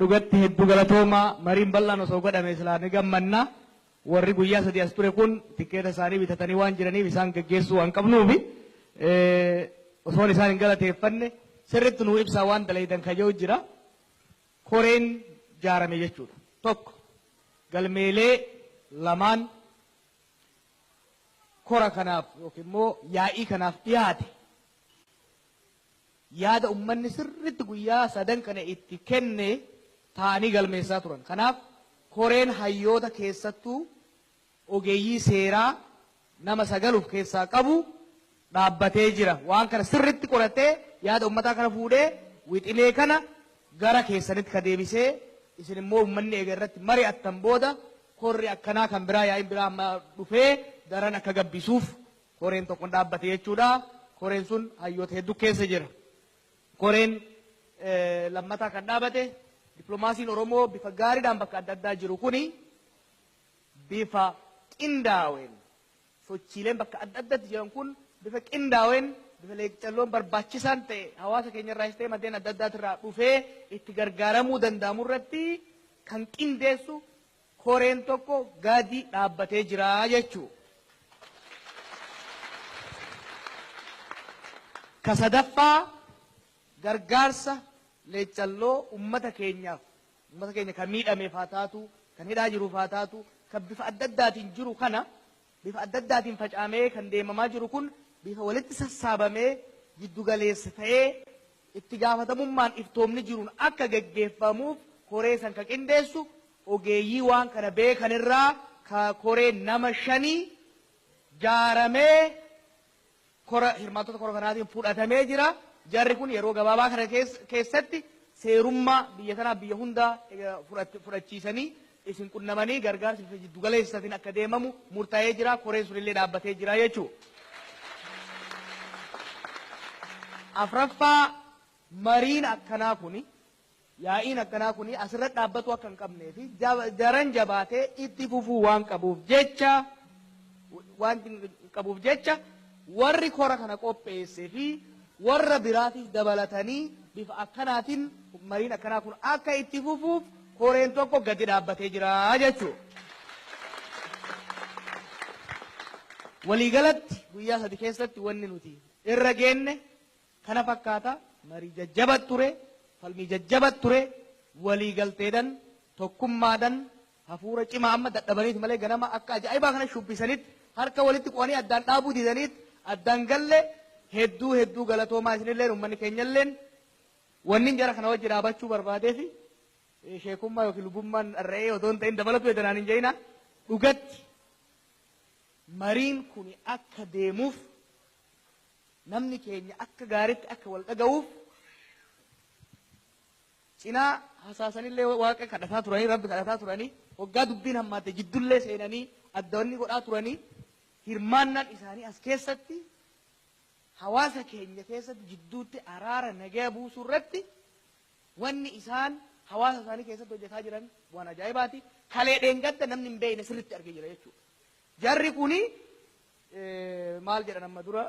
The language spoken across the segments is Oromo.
Dhugatti hedduu galatoomaa. Mariin bal'aan osoo godhame silaa ni gammanna. Warri guyyaa 3 as ture kun tikkeeta isaanii bitatanii waan jiraniif isaan geggeessuu waan qabnuufi osoon isaan hin galateeffanne sirritti nuu ibsaa waan dalaydan ka jedhu jira. Koreen jaarame jechuudha. Tokko, galmeelee lamaan kora kanaaf yookiin immoo yaa'ii kanaaf dhiyaate yaada ummanni sirritti guyyaa sadan kana itti kenne taa'anii galmeessaa turan. Kanaaf koreen hayyoota keessattuu ogeeyyii seeraa nama 9 of keessaa qabu dhaabbatee jira. Waan kana sirritti qoratee yaada ummataa kana fuudhee wixinee kana gara keessanitti ka deebisee isin immoo ummanni eega irratti mari'attan booda korri akkanaa kan biraa yaa'iin biraa amma dhufee daran akka gabbisuuf koreen tokko dhaabbate jechuudha. Koreen sun hayyoota hedduu keessa jira. Koreen lammataa kan dhaabate dippiloomaasiin Oromoo bifa gaariidhaan bakka adda addaa jiru kuni bifa qindaa'een sochiileen bakka adda addaatti jiran kun bifa qindaa'een bifa leeccalloon barbaachisaan ta'e hawaasa keenya irraas ta'e maddeen adda addaatirraa dhufee itti gargaaramuu danda'amu irratti kan qindeessu koreen tokko gadi dhaabbatee jira jechuudha. Ka sadaffaa gargaarsa leeccalloo ummata keenyaaf, ummata keenya kan miidhameef haa taatu, kan hidhaa jiruuf haa taatu, kan bifa adda addaatiin jiru kana bifa adda addaatiin facaamee kan deemamaa jiru kun bifa walitti sassaabamee jiddugaleessa ta'ee itti gaafatamummaan iftoomni jiruun akka geggeeffamuuf koree san ka qindeessu ogeeyyii waan kana beekan irraa ka koree nama 5 jaaramee kora hirmaattota kora kanaatiin fudhatamee jira. Jarri kun yeroo gabaabaa kana keessatti seerummaa biyya tanaa biyya hundaa fudhachiisanii isin qunnamanii gargaarsi bifa jiddugaleessatiin akka deemamu murtaa'ee jira. Koreen sun illee dhaabbatee jira jechuudha. Afraffaa mariin akkanaa kuni yaa'iin akkanaa kuni asirra dhaabbatu akka hin qabnee fi daran jabaatee itti fufuu waan qabuuf jecha waan qabuuf jecha warri kora kana qopheessee fi warra biraatiif dabalatanii bifa akkanaatiin mariin akkanaa kun akka itti fufuuf koreen tokko gadi dhaabbatee jira jechuudha. Waliigalatti guyyaa 3 keessatti wanni nuti irra geenne kana fakkaata. Marii jajjaba ture, falmii jajjaba ture, waliigalteedhaan tokkummaadhaan hafuura cimaa amma dadhabaniit malee ganama akka ajaa'ibaa kana shubbisanitti harka walitti qo'anii addaan dhaabuu didaniit addaan galle hedduu hedduu galatoomaa isinilleen uummanni keenyalleen wanni jara kana wajji dhaabachuu barbaadee fi sheekummaa yookiin lubummaan dharra'ee otoo hin ta'in dabalatu edanaan hin jedhina dhugatti mariin kun akka deemuuf namni keenya akka gaariitti akka wal dhaga'uuf cinaa hasaasanillee waaqa kadhataa turanii rabbi kadhataa turanii waggaa dubbiin hammaatte jiddullee seenanii adda wanni godhaa turanii hirmaannaan isaanii as keessatti hawaasa keenya keessatti jidduutti araara nagaya buusuu irratti wanni isaan hawaasa isaanii keessatti hojjetaa jiran waan ajaa'ibaati. Kalee dheengadda namni hin beekne sirriitti argee jira jechuudha. Jarri kuni maal jedhan amma dura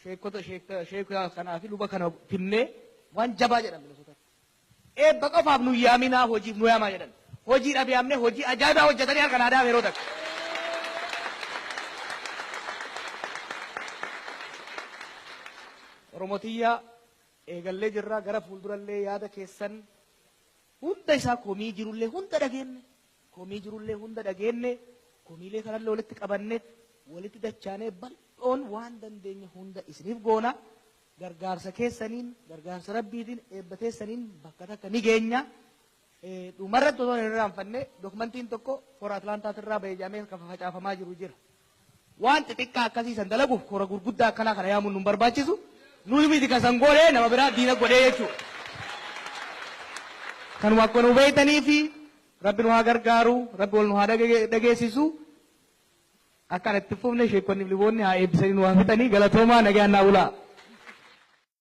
sheekota sheeka kanaa fi luba kana finnee waan jabaa jedhan Minnesotatti. Eebba qofaaf nu yaaminaa hojiif nu yaamaa jedhan. Hojiidhaaf yaamnee hojii ajaa'ibaa hojjetanii harka naadaa yeroo takka. Oromotiyyaa eegallee jirra gara fuuldurallee yaada keessan hunda isaa komii jirullee hunda dhageenne komii jirullee hunda dhageenne komiilee kanallee walitti qabanneet walitti dachaanee bal'oon waan dandeenye hunda isiniif goona. Gargaarsa keessaniin gargaarsa rabbiitiin eebba teessaniin bakka takka ni geenya. Dhumarratti osoo hin irraanfanne dokumentiin tokko kora Atlaantaatirraa bahee jedhamee kan facaafamaa jiru jira. Waan xixiqqaa akkasii san dalaguuf kora gurguddaa akkanaa kana yaamuun nu barbaachisu. Nuti miti kan san godhee nama biraa diina godhee jechuudha. Kanuma akka nu beektanii fi rabbi nu haa gargaaru, rabbi wal nu haa dhageessisu. Akka itti fufne sheekonni liboonni haa eebbisanii nu haa fixanii galatoomaa nagaan naa bulaa.